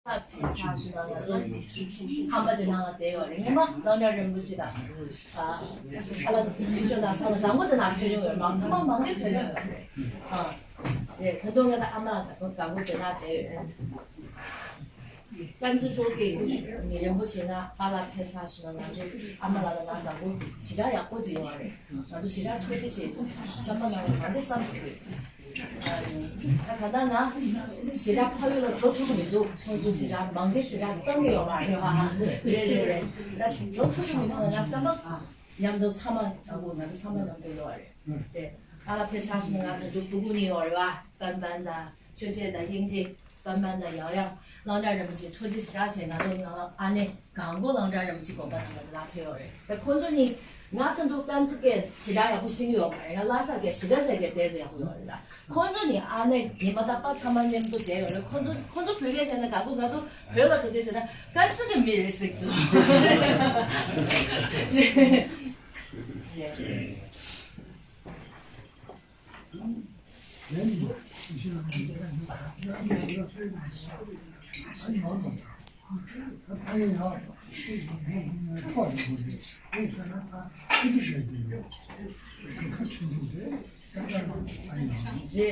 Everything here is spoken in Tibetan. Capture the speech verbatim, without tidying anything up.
ཕེབས་ཚར་སོང་ན་ང་ཚོ་ཁང་པ་དེ་ནང་ལ་བསྡད་ཡོད་རེད། སྔོན་མ་གླང་དར་རིན་པོ་ཆེ་དང་། ཨ། ཁ་ལག་དུས་ཆེན་དང་ཚང་མ་དང་པོ་དེ་ནང་ཕེབས་མྱོང་ཡོད་རེད། མང་ཐོག་མ་མང་པོ་ཕེབས་མྱོང་ཡོད་རེད། ཨ། རེད། ད་དུང་ང་དང་ཨ་མ་དང་དང་པོ་དེ་ནང་བསྡད་ཡོད་རེད། དཀར་མཛེས་སྤྲོ་སྐྱིད་མི་རིན་པོ་ཆེ་ང་པཱ་ལགས་ཕེབས་ཚར་སོང་ན་ང་ཚོ་ཨ་མ་ལགས་ལ་ང་དང་པོ་ཞེ་དྲག་ཡག་པོ་ཅིག་ཡོང་བ་རེད། ང་ཚོ་ཞེ་དྲག་ཐུགས་རྗེ་ཆེ། བསམ་པ་ནང་ལ་གང་འདྲ་བསམ་གྱི་ཡོད། ད་ད་ལྟ་ང་ཞེ་དྲག་ཕ་ཡུལ་ལ་འགྲོ་ཐུབ་ཀྱི་མི་འདུག་ཁོང་ཚོ་ཞེ་དྲག་མང་པོ་ཞེ་དྲག་གཏོང་གི་ཡོད་མ་རེད་བ། རེད་རེད་རེད། ད་འགྲོ་ཐུབ་ཀྱི་མི་འདུག་ང་བསམ་པ་མཉམ་དུ་ཚང་མ་མཉམ་དུ་ཡོད་རེད། རེད། ཨ་ལ་ཕེབས་ཚར་སོང་ན་ང་ཚོ་ཕྲུ་གུ་གཉིས་ཡོད་རེད་བ། པན་པན་དང་ཆོས་རྗེ་དང་དབྱིག་གཅིག་པན་པན་དང་ཡང་ཡང་གླང་དར་རིན་པོ་ཆེ་ཐུགས་རྗེ་ཞེ་དྲག་ཆེ། ང་ཚོ་ང་ཨ་ནེ་གང་པོ་གླང་དར་རིན་པོ་ཆེ་དགོན་པ་ནང་ལ་ཕེབས་ཡོད་རེད། ད་ཁོང་ཚོ་གཉིས་ང་ད་དུང་དཀར་མཛེས་སྐད་ཞེ་དྲག་ཡག་པོ་ཤེས་ཀྱི་ཡོད་མ་རེད། ང་ལྷ་ས་སྐད་ཞེ་དྲག་ཟེར་སྐད་བལྟས་ཚེ་ཡག་པོ་ཡོད་རེད་ལ། ཁོང་ཚོ་ནི་ཨ་ནེ་ཉི་མ་དང་པ་ཚང་མ་མཉམ་དུ་བསྡད་ཡོད་རེད། ཁོང་ཚོ་ཁོང་ཚོ་བོད་སྐད་བཤད་ན་དགའ་པོ། ང་ཚོ་བོད་ལ་བོད་སྐད་བཤད་ན་དཀར་མཛེས་ཀྱི་མི་རེད་ཟེར་གྱི་འདུག་རེད།